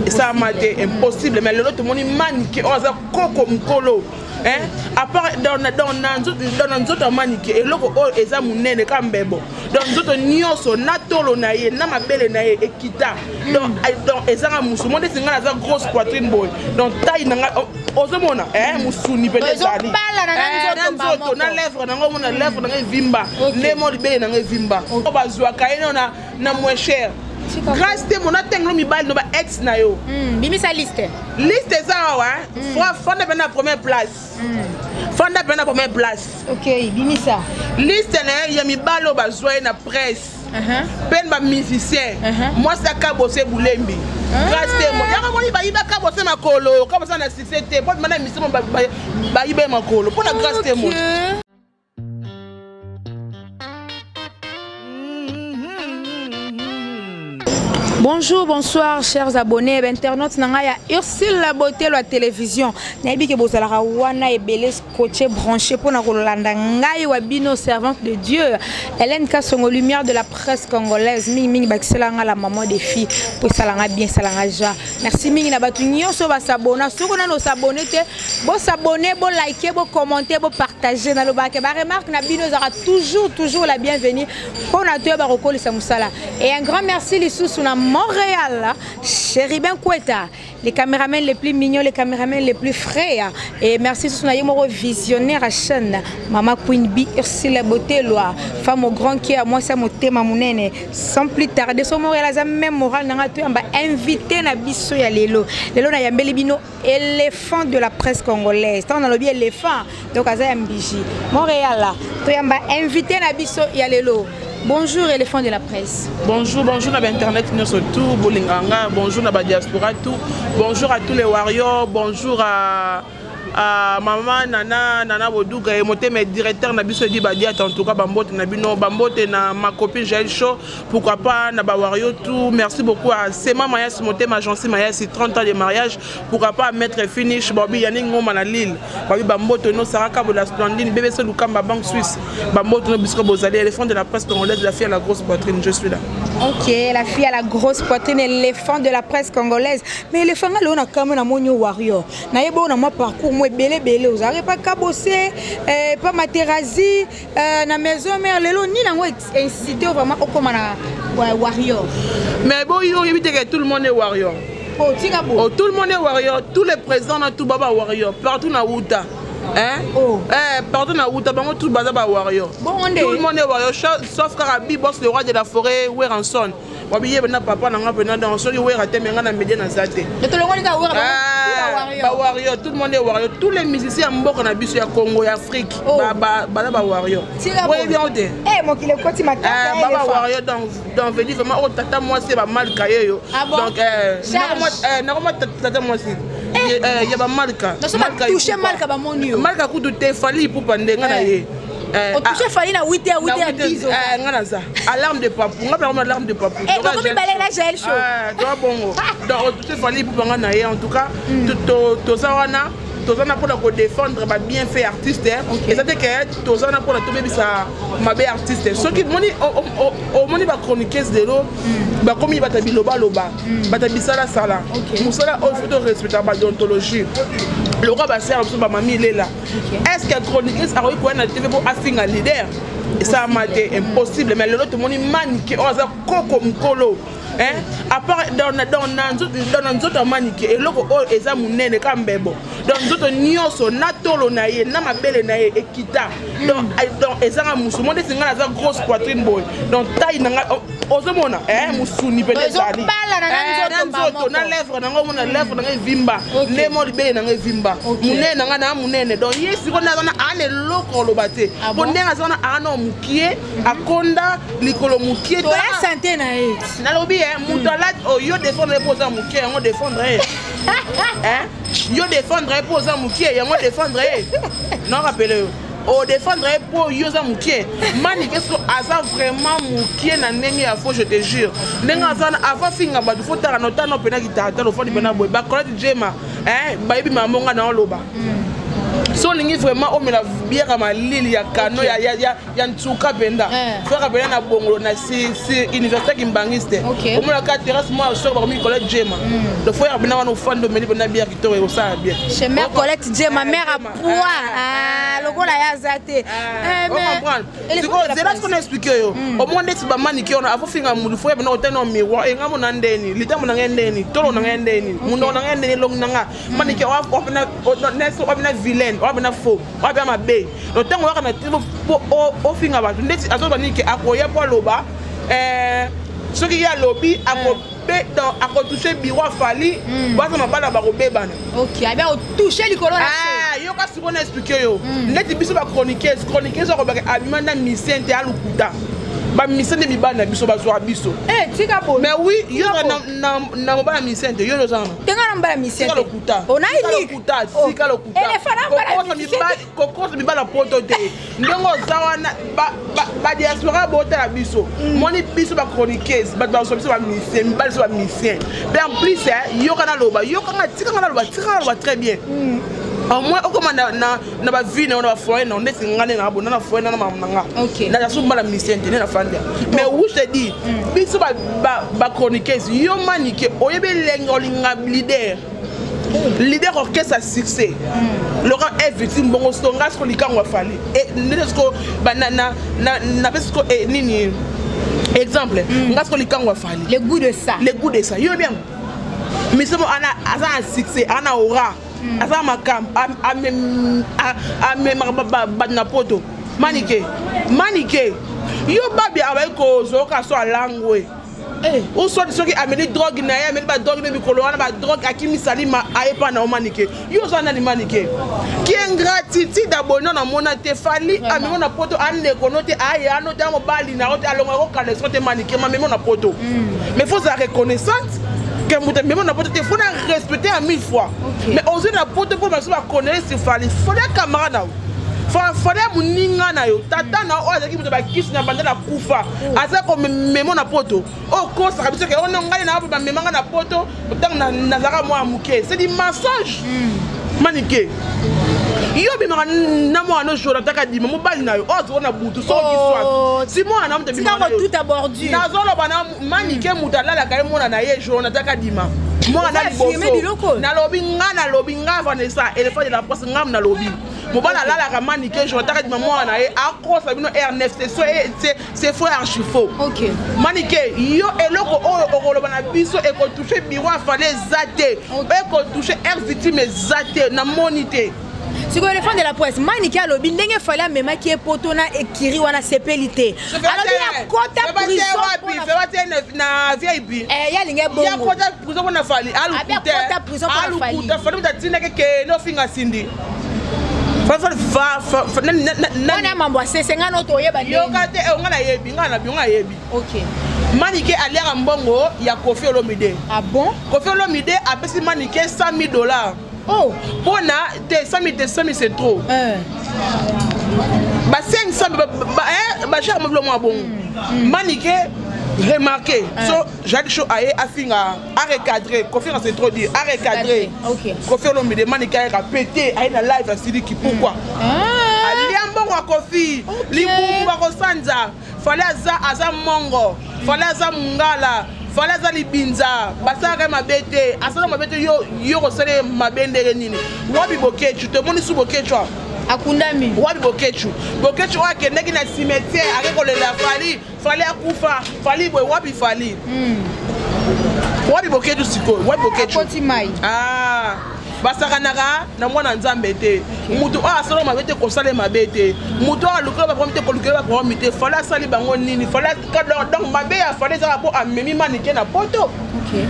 Esalama te, impossible. Mais lelo tomoni Manike oyo aza koko mokolo, hein? À part dans nzoto ya Manike, eloko oyo eza monene ka mbebo. Donc nzoto nyonso, na tolo na ye, na mabele na ye ekita. Donc ezanga musu mo ndeti ngai naza grosse poitrine boye. Donc taille na ngai ozomona mosuni pene ezali na nzoto, na lèvre nango, omona lèvre nango evimba, nde mo libele nango evimba. Oyo bazwaka ye no na moins cher. Grâce te mona tengelo mibali no ba ex na yo. Bimisa liste. Liste eza awa. Fanda mpe na première place, fanda mpe na première place. Ok, bimisa. Liste na ye ya mibali oyo bazwa ye na presse mpe na bamusicien. Mwasi akabose bulembi, grâce te yango moni bayiba kabose makolo. Kabose na succès te po bima na mission, bayiba ye makolo mpo na grâce te mo. Bonjour, bonsoir, chers abonnés, internautes na ngai ya Ursule la beauté la télévision. Nayebi ke bozalaka wana ebele, scotché, branché mpona kolanda ngai wa bino servante de Dieu, Hélène Kasongo, lumière de la presse congolaise. Mingi mingi bakisela nga la maman des filles po esalanga bien, esalanga ja. Merci mingi na bato nyonso basabona. Soki nano osabone te, bosabone, bolike, bokommente, bopartage. Nalobaka baremarque na bino ezalaka toujours toujours la bienvenue mpona toyeba kokolisa mosala. Et un grand merci lisusu na Montréal, Chéribin Kweta, les caméramens les plus mignons, les caméramens les plus frais. Et merci lisusu na ye moko visionnaire à chaîne, Mama Queen B, Ursule Botelwa, femme au grand cœur, mwasi ya motema monene. Sans plus tarder, so Montréal aza même moral nanga, toyamba invité na biso ya lelo. Lelo nayambeli bino éléphant de la presse congolaise. Ntango nalobi éléphant, donc aza ya mbiji. Montréal, toyamba invité na biso ya lelo. Bonjour, éléphant de la presse. Bonjour, bonjour na bainternet nyonso tout bolingaka nga. Bonjour na badiaspora tout. Bonjour à tous les warriors. Bonjour à maman Nana Nana Boduga et motema directeur na biso edi Badiata. En tout cas, bambote na bino, bambote na ma copine Jaël Show, pourquoi pas na ba warrior tout. Merci beaucoup à Sema Mayas, motema Jansi Mayas, 30 ans de mariage. Pourquoi pas Maître Finish Bobby Yannick Ngoma na Lille, babi bambote no Sarah Kabo la Splendine, BBC Lukamba, Banque Suisse, bambote no bisco bozali. Éléphant de la presse congolaise, la fille à la grosse poitrine, je suis là. Ok, la fille à la grosse poitrine, l'éléphant de la presse congolaise. Mais éléphant, nga lelo na kamwe, na moni warrior. Nayebi oyo na mwa parcours mo ebele ebele, ozalaki pa Kabose, pa Materazi, na maison mère. Lelo nini yango incité vraiment okóma na warrior? Mais bon, yo oyebi te que tout le monde est warrior. Oh, tika bo. Oh, tout le monde est warrior, tous les présidents na tout baba warrior partout na wuta. Hein? Oh. Eh, partout na wuta, bango tout baza ba warrior. Bon, nde. Tout le monde est warrior, sauf kaka Bibos, le roi de la forêt, Werrason. Wabi ye na papa na nga mpena. Donc soki Wera te, me nga na média naza te. Tolongoli ka Wera. Ba warrior, tout le monde est warrior. Tous les musiciens ya mboka na biso ya Congo, ya Afrique, baza ba warrior. Oyebi yango te. Mokili ekoti matata. Baba warrior. Donc veut dire vraiment oyo tata mwasi bamalka ye yo. Donc nakoma tata mwasi ya bamalka. Touche malka, bamoni yo. Malka kutu te, Fally Ipupa nde nga na ye. Otouche Fally na 8 h 8 h 10. Nga naza alarme de papu, nga mpe alarme de papu. Mibale na Jael Show. Toa bongo. Donc otouche Fally Ipupa, nga na ye. En tout cas, toza wana, toza na mpona kodéfendre babienfait artiste. Eza te ke toza na mpona tobebisa mabe artiste. Soki omoni bachroniqueuse lelo bakomi bato ya bilobaloba, bato ya bisalasala, mosala oyo faut torespecta badéontologie lokola basere biso bamami lela. Est ce que chroniqueuse akoki koya na TV mpo afinga leader? Esalama te, impossible. Mais lelo tomoni Manike oyo aza koko mokolo, hein? À part dans nzoto ya Manike, eloko oyo eza monene ka mbebo. Donc nzoto nyonso, na tolo na ye, na mabele na ye ekita. Donc ezanga musu mo ndeti ngai naza grosse poitrine boye. Donc taille na ngai ozomona mosuni pene ezali na nzoto, na lèvre nango, omona lèvre nango evimba, nde mo libele nango evimba, monene na ngai na monene. Donc ye sikoyo nde aza na aa na eloko oloba te, po ndenge aza wana aa na mokie, akonda likolo mokie. Sante na ye. Nalobi ye moto alati yo défendre ye mpo oza mokie, yango défendre ye, yo défendre ye mpo oza mokie, yango défendre ye. Narapele yo, odéfendre ye mpo yo oza mokie. Manike soki aza vraiment mokie na ndenge ya faux, je te jure, ndenge aza wana, avant finga bato fo tala na otala mpena kitaratala, ofandi mpena boye. Bacolete jema bayebi mamonga na oloba. So olingi vraiment omela bière ya malili ya kano ya nsuka mpenza, frère, mpenza na Bongolo, na si université kimbangiste, omonaka terrasse mwa soki bakomi Colette Jema. Donc faut yaka mpena wana, ofandi, omeli mpena bière kitoko, ekosala bien. Chez mère Colette Jema, mère à poids lokola ye aza te. Sikoyo zela, siko na expliquer yo. Omoi ndeti bamaniki wana afofinga mutu, faut yebena otali na miroir, engambo na ndeni, litambo na ngai ndeni, tolo na ngai ndeni, munoko na ngai ndeni, elongi na nga. Maniki wapena vilaine, wapena faux, wapena mabe. Donc ntango oyaka na po ofinga bato, ndeti azoba nini ke akoya po aloba, soki ye alobi akotouche bureau a Fally, baza mabala bakobebana. Otouche likolo. Yoka, sikoyo na expliquer yo. Neti biso bachroniqueuse, chroniqueuse akobaka abima na musicien te, alukuta. Bamusicien nde mibali na biso bazwaka biso. Tika. Mais oui, yo na mobali ya musicien te, yo oza na Tenga na mobali ya musicien. Tika lokuta, lokuta, tika lokuta. Kokosa mibali ya poto te. Ndenge oza wana, badiaspora botala biso, moni biso bachroniqueuse, bato bazwa biso bamusicien, mibali biso bamusicien. Mpe en plus, yoka naloba, yokanga, tikanga naloba, tikanga naloba très bien. Au moins okoma na bavie na yo, na bafoyer na yo. Ndeti nga nde na bona na foyer na makambo na nga, naza so mbala musicien te nde na fandi. Mais oui, je te dis, biso bachroniqueuse, yo Manike oyebi elenge olinga leader, leader orchestre ya succès Laurent est victime. Bongo siko nga siko likango a Fally, ndenge siko napesi siko nini exemple, nga siko likango a Fally. Le goût de ça. Le goût de ça, yo bien misemo ana aza na succès, ana aura, aza makambo, amemaka bato na poto. Manike, Manike, yo babi abayi kozwoka so alangwe uswati soki ameli drogue na ye, ameli badrogue nde mikolo wana badrogue, akimisalima ayepa na yo. Manike, yo oza nani? Manike, ki ingratitude abono namona te. Fally amemo na poto, andeko no te, aya no te, amobali na yo te, alongaka kokaleson te. Manike, mamemo na poto, mais faut ozala reconnaissante ke moto amemo na poto te, faut na respecter ya mille fois. Mais ozwi na poto mpo baso bakonelesi Fally, Fally ya camarade na yo, Fally ya moninga na yo, tata na oyo azalaki moto bakisi na banda na kufa, aza komemo na poto. Oyo kosaka biso ke ono ngai na bamemanga na poto ntango nazalaka mwa moke, c'est du mensonge. Manike, yo obimaka na mwana Jonathan Kadima, mobali na yo oyo azoko na butu soki swat si mwana na moto. Nazoloba na Manike, moto alalaka ye mwana na ye Jonathan Kadima, mwana liboso. Nalobi nga, nalobi nga Vanessa, éléphant de la presse, ngam nalobi mobali alalaka Manike Jonathan Kadima, mwana na ye. Akosa bino R9, c'est faux, archi faux. Manike, yo eloko oyo okoloba na biso ekotouche bureau a Fally eza te, ekotouche air victime eza te, namoni te. Sikoyo, éléphant de la presse, Manike alobi ndenge Fally amemaki ye poto na ekiri wana, sepeli te, alobi akota prison na VIP. Ye alingi bongo akota prison mpona Fally. Alukuta prison mpona Fally. Alukuta. Fally moto atindaki kende ofinga Sindi. Wana mambo asese nga no toyeba. Yoka te, nga nayebi, nga na nga nayebi. Manike aliaka mbongo ya Kofi Olomide. Ah bon? Kofi Olomide apesi Manike 100 000 $. Oh. Mpona te 100 000 te, 100 000 c'est trop. Ba 500, bachar mobilo mwa bongo. Manike remarqué so Jade Show aye afinga, arecadré Kofi, c'est trop dire, arecadré Kofi Olomide. Manike ayeka pété, aye na live asiliki. Pourquoi alia mbongo ya Kofi? Libumu bakosanza. Fally aza mongo, Fally aza mongala, Fally aza libinza, basalaka ye mabe te, asala mabe te. Yo kosala ye mabe ndenge nini? Wapi Bokecu? Tomoni su Bokecu. Akundami. Wapi Bokecu? Bokecu oyo akendaki na cimetière, ake kolela Fally, Fally akufa, Fally boye. Wapi Fally? Wapi Bokecu sikoyo? Wapi Bokecu? Akoti mai. Ah, basakanaka na mwana Nzambe te. Motu oyo asala mabe te, kosala mabe te. Motu oyo alukela baproblème te, kolukela baproblème te. Fally asali bango nini? Fally, donc mabe ya Fally ezaka mpo amemi Manike na poto,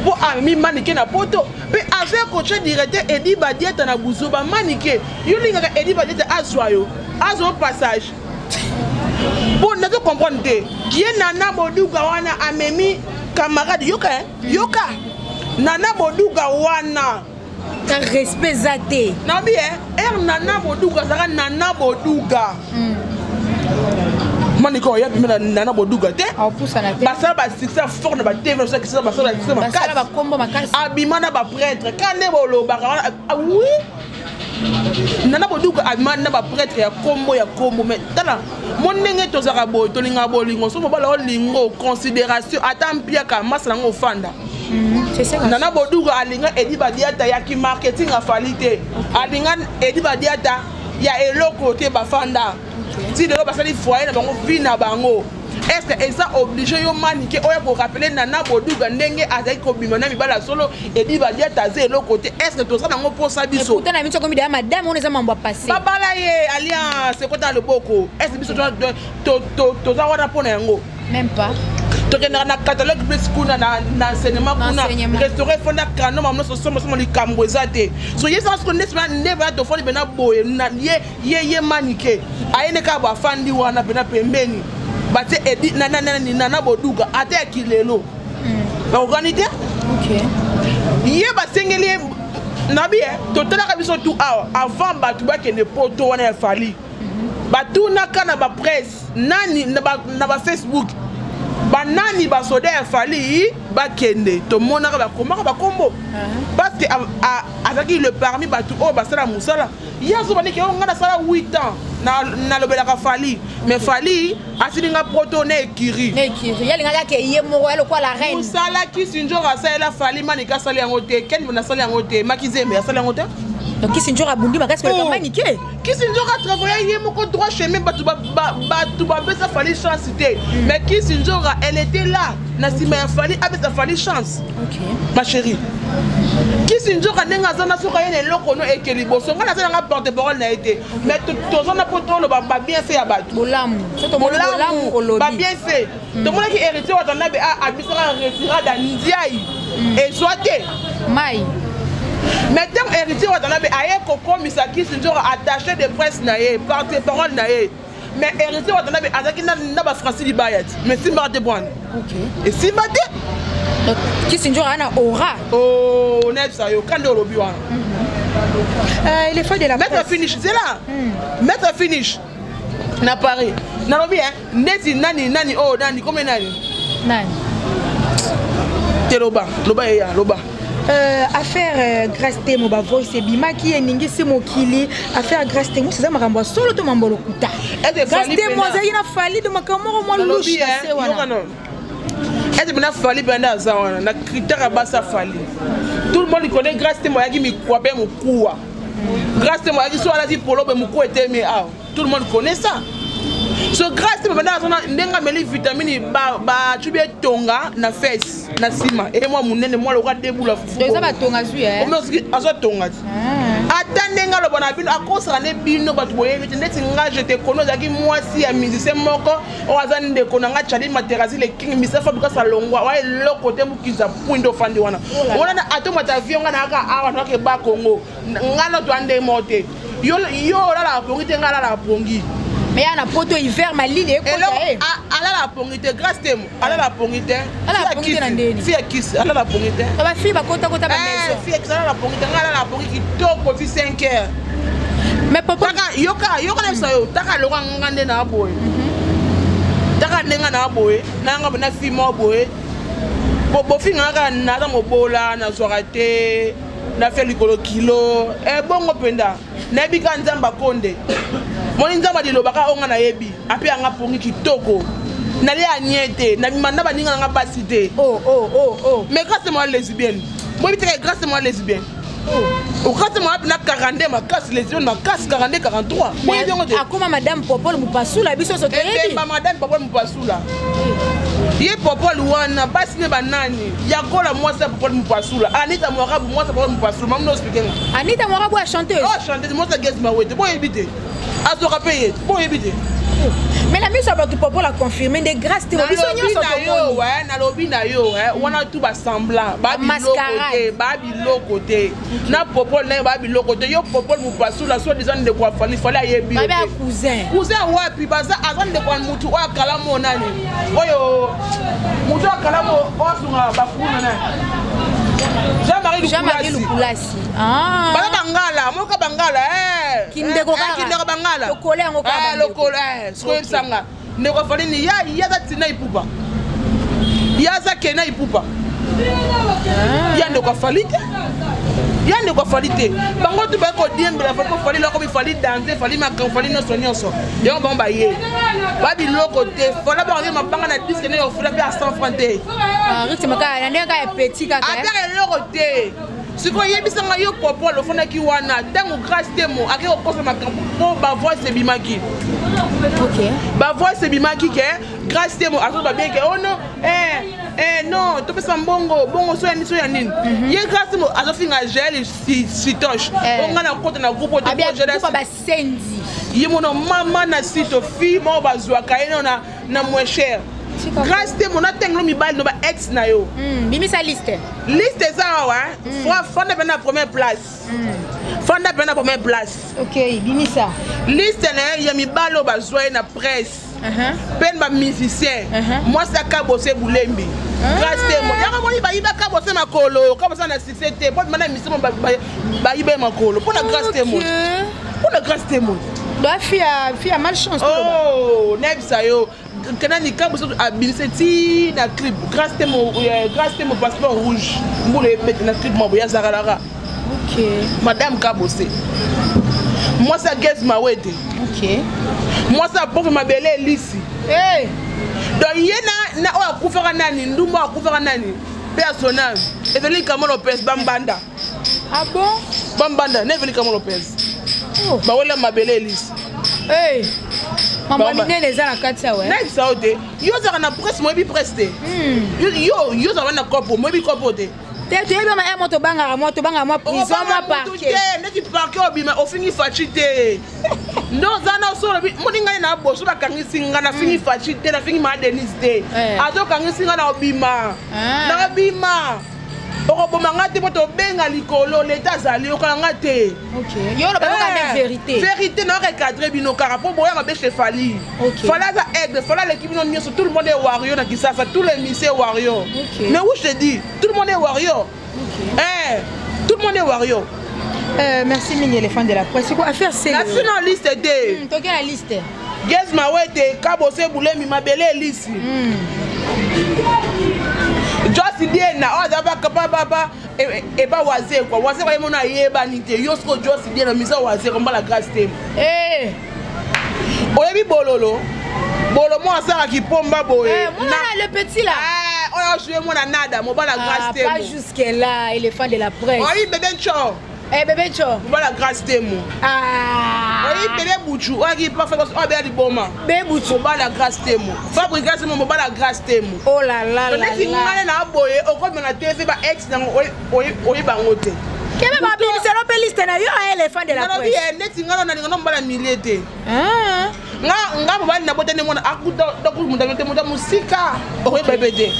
mpo amemi Manike na poto mpe avec coach directeur Edi Badiata na buzoba. Manike, yo olingaka Edi Badiata azwa yo, azwa passage mpo nazo comprendre te. Ye Nana Boduga wana amemi camarade, yoka, yoka, Nana Boduga wana. Respect eza te. Nabi ere Nana Boduga azalaka Nana Boduga. Manike oya pembe na Nana Boduga te. Basala basuccès fort na batv, basala basuccès makasi, abima na baprêtre ka nde bolobaka wana. Oui. Nana Boduka abima na baprêtre ya kombo ya kombo. Mais tala mo ndenge tozalaka boye, tolingaka bolingo. So mobala olingo considération, ata mpiaka masa nango ofanda. Nana Boduka alinga Edi Badiata ya kimarketing, afali te. Alinga Edi Badiata ya eloko te. Bafanda ti lelo, basali foyer na bango, vie na bango. Est ce que eza obligé yo Manike oyo korappeler Nana Boduga ndenge azalaki kobima na mibala ya solo? Edi Badiata aza eloko te. Est ce que toza nango mposa biso? Pourtant na miso komi deya madame wana, eza mambo ya passé. Babala ye, alliance ekota loboko. Est ce biso toza wana mpo na yango? Même pas. Tokendaka na catalogue plus kuna na enseignement kuna, restaurant fonda kano mama nyonso somosomo. Likambo eza te. So ye saka siko ndesi nde bana tofandi mpena boye ye ye Manike aye nde kaka bafandi wana mpena pembeni, batie Edi Nana Boduka ata ya kilelo bakokani te. Ye basengeli ye nabi ye. Totalaka biso tu awa avant bato bakende Poto wana ya Fali, batunaka na bapresse nani na bafacebook, banani basoda ya Fali bakende. Tomonaka bakomaka bakombo parce que azalaki le parmi bato oyo basala mosala. Ye azobandiki oyo ngai nasala 8 ans, nalobelaka Fali, mais Fali asili nga poto na écurie. Yalingaka ye moko ya lokola reine. Mosala Kisinjoro asalela Fali, Manike asali yango te. Ken asali yango te, Makizembe asali yango te. Donc Kisinjoro abundi makasi koleka Manike. Kisinjoro atravaille ye moko droit chemin. Bato bapesa Fali chance te, mais Kisinjora, elle était là na nsima ya Fali, apesa Fali chance. Ma chérie, Kisinjora ndenge aza na soki aye na eloko no eke liboso. Ngai naza nanga porte parole na ye te, mais toza na mpo toloba babienfait ya bato. Bolamu. Babienfait tomonaki Héritier Watanabe abisaka retirada ndiai ezwa te. Mai. Mais ntango Héritier Watanabe aye kokomisa Kisinjora attaché de presse na ye, porte parole na ye, mais Héritier Watanabe azalaki na bafrancis Libaya ti, mais simbaka te bwana, esimba te. Kisinjora ana aura. Oh, nayebisa yo kande olobi wana. Éléphant de la Maître Finish, c'est là. Maître Finish na Paris, nalobi ndeti nani nani oyo nani komi nani. Nani? Te, loba, loba, eya loba. Affaire Grâce Temo, bavoice ebimaki, eningisi mokili. Affaire Grâce Temo, eza makambo ya solo to mambo lokuta? Grâce Temo azalaki na Fali do makambo moko mwa louche na se wana. Ete mpena Fali mpe nde aza wana na critère ya basi. Afali, tout le monde connaît Grâce Temo ayaki mikwa mpe mokuwa. Grâce Temo ayaki so alati polo mpe mokuwa etemi awa, tout le monde connaît ça. So Grâce Temo banda azona ndenge ameli vitamine, bacubi etonga na fesse na nsima, eye mwa monene mwa lokola debula fufu. Eza batonga zwi. Azwa tonga ti ata ndenge aloba na bino, akosaka nde bino bato boyebi te. Ndeti nga, je te connais, ozalaki mwasi ya musicien moko oyo aza ndeko na nga, Chali Materasi le King Misafa Bukasa longwa oya eloko te, mokiza pui nde ofandi wana wana na atomata avion. Nga nayaka awa, nayaka eba Congo, nga na toa ndenge moko te. Yo olalaka pongi te, nga alalaka pongi. Mais ya na Poto, hiver, malili ekota ye. Alala pongi te, Grâce Temo alala pongi te. Alala pongi te na ndeni? Fi ya kisi alala pongi te. Bafille bakotakota bamaison. Fi ya kisi alala pongi te, nga alala pongi kitoko ti 5 heures. Mais papa. Taka yoka, yoka na bisa yo, taka lokwa nga nde na boye, taka ndenge na boye nanga na fi moko boye. Bofinga kaka naza mobola, nazwaka te, nafia likolo kilo ebongo mpenza. Nayebi kaka Nzambe akonde moni, Nzambe alilobaka oyo nga nayebi ape yanga pongi kitoko, nalia anie te, nabima na baninga nanga basi te. Oh. Mais Grâce moi lesbienne, boyebi teke Grâce moi lesbienne. Okati mwa na 42 makasi, lesbienne makasi, 42, 43, boyebi yango te. Akoma madame Popol Mopasula, biso nyonso toyebi. Ebemba madame Popol Mopasula, ye Popol wana basi ne banani yakola mwasi ya Popol Mopasula, Anita Mwarabu, mwasi ya Popol Mopasula. Mamuno explique nga. Anita Mwarabu ya chanteuse? Oh, chanteuse, mwasi ya Ges Mawete, boyebi te, azwaka mpe ye, boyebi te. Mais na miso ya bato, Popol aconfirme nde Grâce te, biso nyonso. Tomoni nalobi na yo wana tu basemblant, babiloko te, babiloko te na Popol na ye, babiloko te. Yo Popol Mopasula, so disant ndeko ya Fali, Fali ayebi. Cousin? Cousin wapi? Baza, aza ndeko ya mutu oyo akala mo nani, oyo mutu oyo akala mo oyo asunga bakuna nani, Jean-Marie Lukulasi. Baza bangala moka, bangala. Kindeko. Kindeko, bangala. Lokolo yango. Kaka lokolo. Sikoyebisanga ndeko afali ni ya ye aza tina ipupa, ye aza kena ipupa ya ndeko afali te. Ya ndeko Fally te. Bango tu baye kodiembela Fally, po Fally loko Fally danse, Fally makambo, Fally nyonso nyonso. Yango bango baye. Ba biloko te. Fally bango mabanga na disque ne ofula pe à 100 francs te. Ah, rythme kaka na ndenge kaka ya petit kaka. Ata eloko te. Sikoyo yebisanga yo popol ofandaki wana ntango Grâce Temo ake kokosa makambo mpo bavoice ebimaki. Bavoice ebimaki ke Grâce Temo azoloba bien ke oh non, eh, eh, non, topesa mbongo bongo so ya nini, so ya nini. Ye Grâce Temo azofinga Jael Sitoche. O nga na kota na groupe basenzi. Ye mono mama na sito fille moko bazwaka ye na moins cher. Grâce Temo natengelo mibali no ba ex na yo. Bimisa liste. Liste eza awa. Fanda mpe na première place. Fanda mpe na première place. Ok, bimisa. Liste na ye ya mibali oyo bazwa ye na presse. Mpe na bamusicien. Mwasi akabose bulembi. Grâce Temo. Yango moni bayiba kabose makolo, kabose na succès te. Po mana mission bayiba makolo. Pona Grâce Temo. Pona Grâce Temo. Doit fille a malchance. Oh, nebisa yo. Kana ni kabose abinise ti na clip. Grâce Temo, Grâce Temo passeport rouge. Mbule ebete na clip mabo ya zakalaka. Ok. Madame Kabose. Moi ça Gaz Mawete. Ok. Moi ça pauvre mabele Elisi. Hey. Donc yena na o akufaka nani, ndumba akufaka nani? Personnage. Eveline Kamo Lopez Bambanda. Ah bon? Bambanda, na Eveline Kamo Lopez. Oh. Ba wela mabele Elisi. Hey. Mama minene eza na kati ya we. Na bisa te. Yo zaka na presse moyebi presse te. Yo yo zaka na kopo moyebi kopo te. Te toyebi ma mo tobangaka mwa tobangaka mwa prison mwa parquet. Te neti parquet obima ofingi faci te. Nde oza na osolo moni ngai na boso bakangisi nga nafingi faci te, nafingi ma Denise te. Azokangisi nga na obima. Na obima. Okoboma nga te po tobenga likolo leta azali okanga nga te. Ok. Yo loba kaka nde vérité. Vérité na recadrer bino kaka po boya mabe chez Fally. Fally aza aigle, Fally aleki bino nyonso, tout le monde est warrior na Kinshasa, tous les musiciens warrior. Mais où je te dis, tout le monde est warrior. Eh, tout le monde est warrior. Merci mingi éléphant de la presse. Quoi affaire c'est La sinon liste D. Toke la liste. Gaz Mawete, Kabose Boulemi Mabele Elisi. Joss Diena, oh ça va papa papa et pas waze quoi. Waze quoi mona yeba ni te. Yo sko Joss Diena misa waze comme la grâce te. Eh. Oyebi bololo. Bolo mo asala ki pomba boye. Eh, moi le petit là. Eh, on a joué moi na nada, mo ba la grâce te. Pas jusque là, éléphant de la presse. Oyebi bébé Ncho. Eh bébé Ncho. Mo ba la grâce te mo. Ah. Oyebi bébé Bouchou, oyebi pas faire oh bébé Liboma. Bébé Bouchou. Mo ba la grâce te mo. Fabrice mo ba la grâce te mo. Oh là là là. Neti ngale na boye, okomi na TV ba ex na oyebi bango te. Kebe ba bimiselo pe liste na yo éléphant de la presse. Nalobi neti ngalo na linga no mbala millier te. Ah. Nga nga mobali na botani mona akuta doku muta te muta musika okoyeba pe te.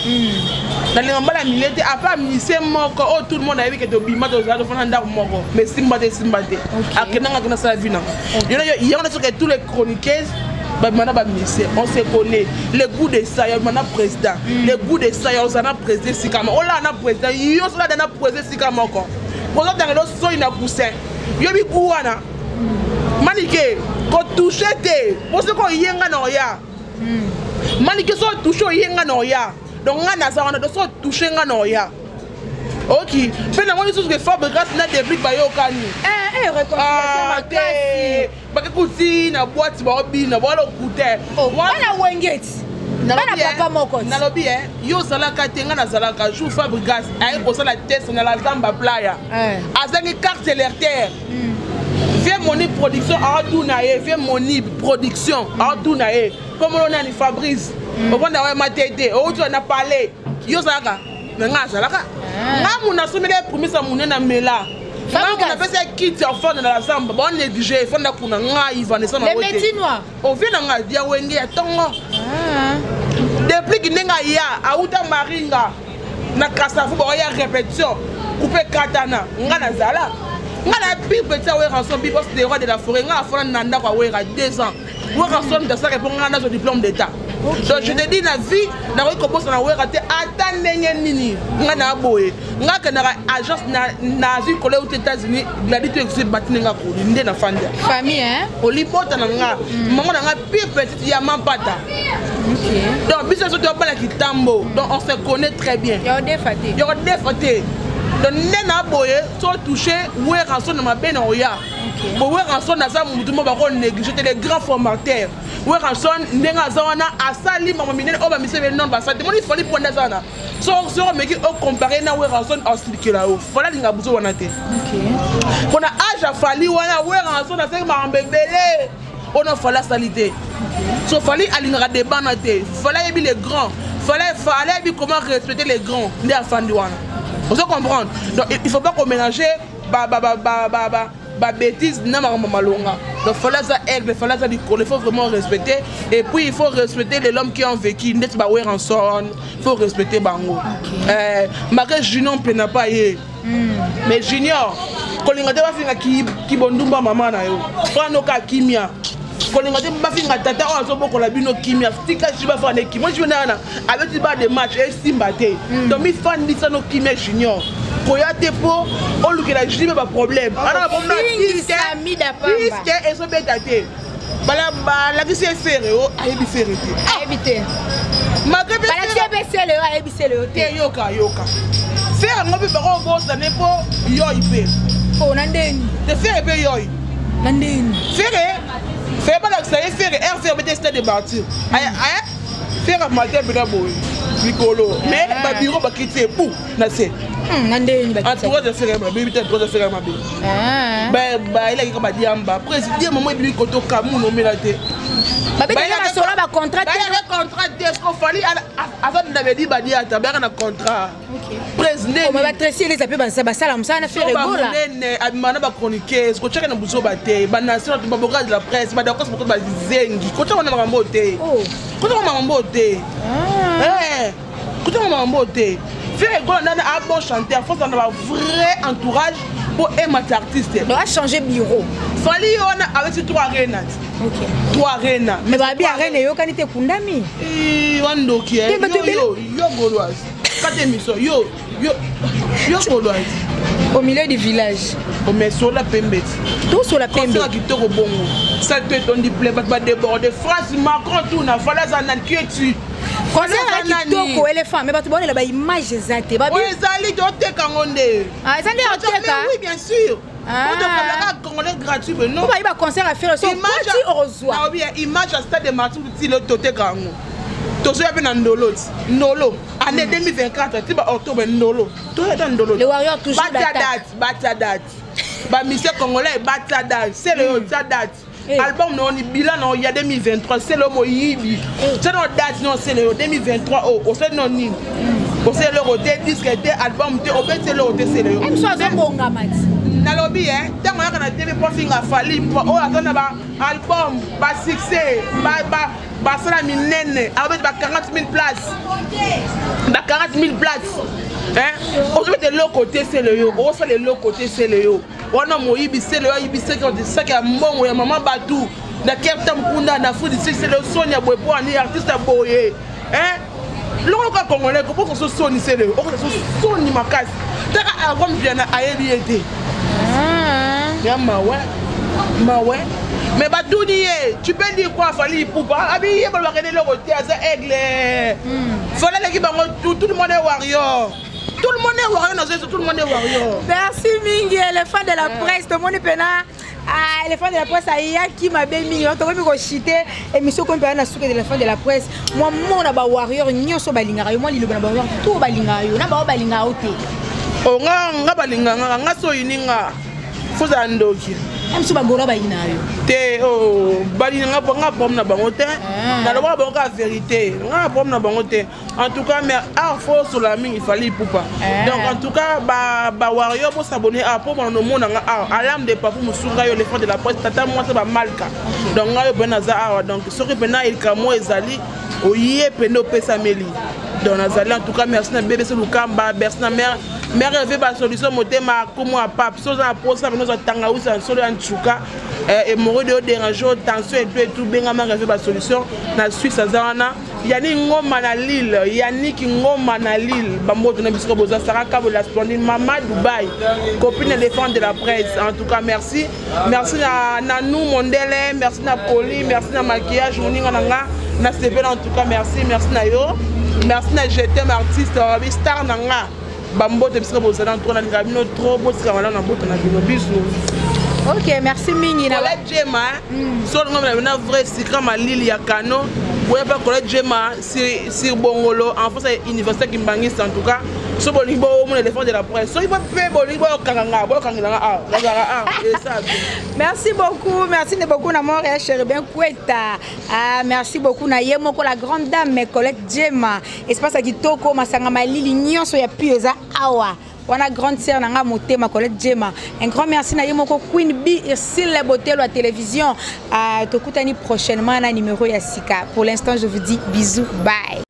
Na linga mbala millier te apa musicien moko oh tout le monde ayebi ke tobima tozala tofanda ndako moko mais simba te simba te. Akenda nga kena sala vie na. Yo yo yo na soki tous les chroniqueurs ba mana ba musicien on se connaît le goût de ça ya mana président le goût de ça ya ozana président sika moko ola na président yo sola na président sika moko pozo tangelo soyi na coussin yo bi goût wana manike ko toucher te poso ko yenga na oya manike so toucher oyenga na oya donc nga na za wana donc so toucher nga na oya. Ok, pe na moni susu ke Fabregas na Debrick bayokani. Eh eh réconciliation makasi. Bakekuti na boîte ba obina ba lokute. Bana wengeti. Bana papa moko. Nalobi eh yo zalaka te nga na zalaka jour Fabregas aye kosala test na la Zamba Playa. Azangi carte électeur. Viens Moni production a tout na ye, viens Moni production a tout na ye. Comme on a ni Fabrice. Ovanda wa matete, o tu na parler. Yo zalaka na nga zalaka. Nga muna somele promesse munene na mela. Fabrice. Nga pesa kit ya fond na la Zamba, ba négligé fond na kuna nga Ivan ça na Les métiers noirs. O vient na nga dia wenge ya tongo. Depuis ki ndenga ya auta maringa na kasavu ba ya répétition couper katana nga na zala. Nga na pire petit wa rançon bi boss des rois de la forêt nga afona nanda kwa wera 2 ans. Wa rançon de ça répond nga na diplôme d'état. Donc je te dis na vie na ko bossa na wera te ata ndenge nini nga na boye nga ke na agence na na zi collège aux États-Unis gladi to exi batine nga ko nde na fanda famille hein olibota na nga maman na nga pire petite ya mampata. Donc biso so to bala kitambo donc on se connaît très bien. Ya defaté. Ya defaté. Donc nde na boye so touche Werrason na mabe na oya bo Werrason aza mutu mo bako néglige te, les grands formateurs. Werrason ndenge aza wana, asali mama minene oyo bamisebe non basali te. Moni Fally mpo nde aza wana, so soki omeki ocompare na Werrason, asilikela yo. Fally alinga buzo wana te mpona age ya Fally wana. Werrason asali makambo ebele oyo Fally asali te. So Fally alingaka débat na te. Fally ayebi les grands, Fally ayebi comment respecter les grands. Nde afandi wana, ozo comprendre? Donc il faut pas komélanger babêtise na makambo malonga. Donc Fally aza aigle, Fally aza likolo, il faut vraiment respecter. Et puis il faut respecter les hommes qui ont vécu, ndeti baWerrason, il faut respecter bango. Malgré Junior mpe na pa ye, mais Junior kolinga te bafinga kibondumba mama na yo wana oka kimia, kolinga te bafinga tata oyo azobokola bino kimia. Tika ji bafanda kimia. Junior wana abeti ba de match esimba te. Donc mifandisa no kimia. Junior koya te mpo olukela jibe baproblème. Puisque ezobeta te, balakisi ye Ferre o ayebi Ferre te. Ayebi te. Malgré Balakisi ye mpe sele oyo ayebi sele oyo te. Te, yoka, yoka, Ferre yango mpe bakobosane mpo yoi mpe. O na ndeni? Te, Ferre mpe yoi. Na ndeni? Ferre, Ferre balakisa ye Ferre air, Ferre bete stade de Martyr, Ferre matin mpena boye likolo, mais babiro bakiti ebu na se. Na ndeni? Entourage ya Ferre mabe te, entourage ya Ferre mabe. Bayelaki ka badiamba président mamo ebimi koto kamuna omela te. Babetaka masolo ya bacontrat te. Bayaka contrat te. Ce Fally aza na bedi badiata bayaka na contrat président. Batresi eleza mpe basala mosala na Ferre Gola. Monene abima na bachroniqueuse, kotiaka na buzoba te. Banation baboka de la presse, badakos moko bazengi, kotiaka na makambo te, kotiaka makambo te, kotiaka makambo te. Ferre Gola nani a bon chanteur, faut na ba vrai entourage mpo emata artiste. Donc achanger bureau. Fally wana abeti trois Arena, trois Arena. Mais babi Arena eyokani te, ekundami. Wandoki yo, yo Gauloise, kata émission yo, yo, yo Gauloise. Au milieu du village. Mais sola pembe ti. Tosola pembe. Kitoko bongo, sale to etondi plein, bato badéborde France, Macron tuna Fally aza nani, qui es-tu? Concert ya kitoko, éléphant, mais bato baonela baimage eza te. Oyo ezali toteka yango nde. Eza nde oteka? Oui, bien sûr. Otokabelaka congolais gratuit, mais non. Bayi baconcert ya Ferre so okoti, okozwa. Image ya stade de Martyr ti toteka yango. Tozoya mpe na ndolo ti ndolo année 2024 ti ba octobre, ndolo toya ta ndolo. Le warrior toujours. Batia date, batia date. Bamusicien congolais batia date, sele oyo tia date. Album na oni bilan na ya 2023, sele oyo moyibi, tia na date no. Sele oyo 2023 oyo osali no nini? Osali eloko te, disque te, album te, obeti eloko te, sele oyo. Biso azobongama ti. Nalobi e ntango oyaka na TV mpo afinga Fally, oyo aza na baalbum, basuccès, basala minene, abeti ba 40 000 place, ba 40 000 place, ozobeta eloko te. Sele yo okosala eloko te. Sele yo wana moyibi, sele yo ayibi saki ya mbongo ya mama bato na kerta mkunda na Afrique du Sud. Sele yo soni ya boye mpo ani artiste ya boye loko loka congolais koposa so soni. Sele yo okosa so soni makasi. Taka album Viana ayebi ye te ya mawe mawe. Mais batuni ye: "Tu peux dire quoi, Fally Ipupa?" Abi ye balobaka eloko te, aza aigle. Fally aleki bango tout. Tout le monde est warrior, tout le monde est warrior. Nazo, tout le monde est warrior. Merci mingi, éléphant de la presse. Tomoni mpena éléphant de la presse ayaki mabe mingi. Tokomi koshite émission, komi mpena na suka de l'éléphant de la presse. Mwa mona bawarrior nyonso balingaka yo, mwa liloba na bawarrior to balingaka yo na bao balingaka yo te. O nga, nga balinganga nga so oyini nga, fozala ndoki. Biso bagolo bayina yo. Te, oh, balinga nga problème na bango te. Nalobaka bango kaka vérité, nga na problème na bango te en tout cas. Mais art fo osola mingi Fally Ipupa. Donc en tout cas bawario bosabone a mpo bana nomona nga awa, alarme de papu mosunga yo, l'éléphant de la presse, tata mwasi bamalka. Donc ngai oyo mpena naza awa. Donc soki mpena elika ezali oye mpena opesameli. Donc nazali en tout cas. Merci na BBC Lukamba, merci na mare mare eve basolution motema komo ya pape. So oza na posa pena ozwa tangawisi ya solo ya ntuka, hémorroïde odérange, tension et tout et tout, bengama reve basolution na Suisse. Aza wana Yani Ngoma na Lille, Yannick Ngoma na Lille, bamboto na biso boza. Sara Kabo la splendide mama Dubai, copine éléphant de la presse, en tout cas merci. Merci na nous mondele, merci na poli, merci na maquillage moninga na nga na sepela. En tout cas merci, merci na yo, merci na jetem artiste star na nga. Bambote bisika bozala, en tout cas nalingaka bino trop. Botika malamu na mboto na bino. Bisous. Ok, merci mingi na Colette Jema. So olingo na bino vrai sikra malili ya kano, boya pa Colette Jema sur Bongolo, en face ya université Kimbangiste. En tout cas, so bolingi bomona éléphant de la presse, soki mpe bolingi boyokanga nga, boyokangela nga awa, nazalaka awa esa. Merci beaucoup, merci de beaucoup na mort ya Chérubin Kweta. Ah, merci beaucoup na ye moko la grande dame Colette Jema. Espace ya kitoko, masanga malili nyonso ya pio eza awa wana. Grande sœur na nga motema, Colette Jema, un grand merci na ye moko Queen B, Ursile Botelo ya télévision. Ah, tokutani prochainement na numéro ya sika. Pour l'instant, je vous dis bisous, bye.